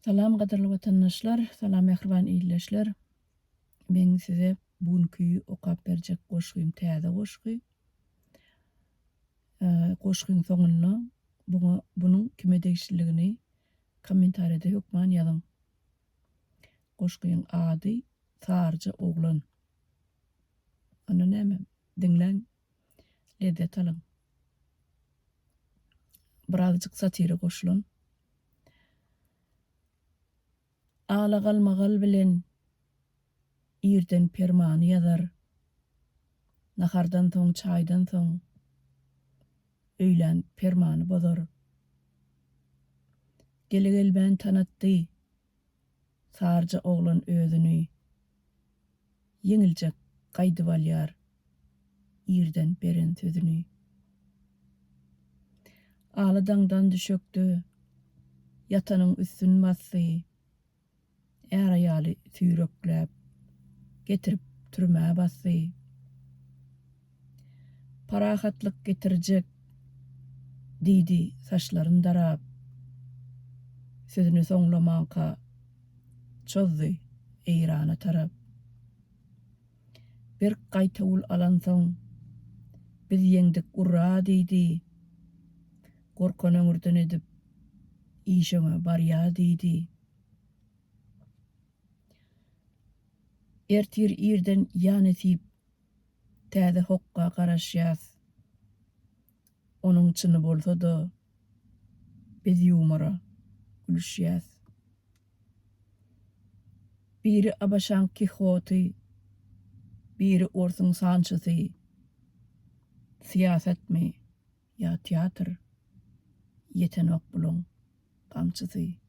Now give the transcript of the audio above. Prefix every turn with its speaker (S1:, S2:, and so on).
S1: Salam gadyrly watandaşlar, salam mähriban ildeşler. Meň size bu günki okap berjek goşgym täze goşgy. Goşgyň soňunda buňa bunuň kime degişliligini kommentariýada hökman ýazyň. Goşgyň ady Saryja oglan. Onda näme, diňläň, lezzet alyň. Birazjyk satira goşulan. Ala-galmagal bilen irden permany ýazar. Nahardan soň, çaýdan soň öýlän permany bozar. Gele-gelmän tanatdy Saryja oglan özüni. Ýeňiljek gaýdyp alýar irden beren sözüni. Ala daňdan düşekde ýatanyň üstün basdy, är-aýaly süýrekläp, getirip türmä basdy. Parahatlyk getirjek diýdi saçlaryn darap, sözüni soňlamanka çozdy Eýrana tarap. Berk gaýtawul alansoň, Biz ýeňdik, urra! diýdi. Gorkan öňürden edip, Iş öňe barýa diýdi. Ertir irden ýa nesip, täze hokga garaşýas. Onuň çyny bolsa-da, biz ýumora gülüşýäs. Biri ABŞ-yň Kihoty, biri orsuň Sançosy. Syýasatmy ýa teatr, ýetenok bulaň gamçysy.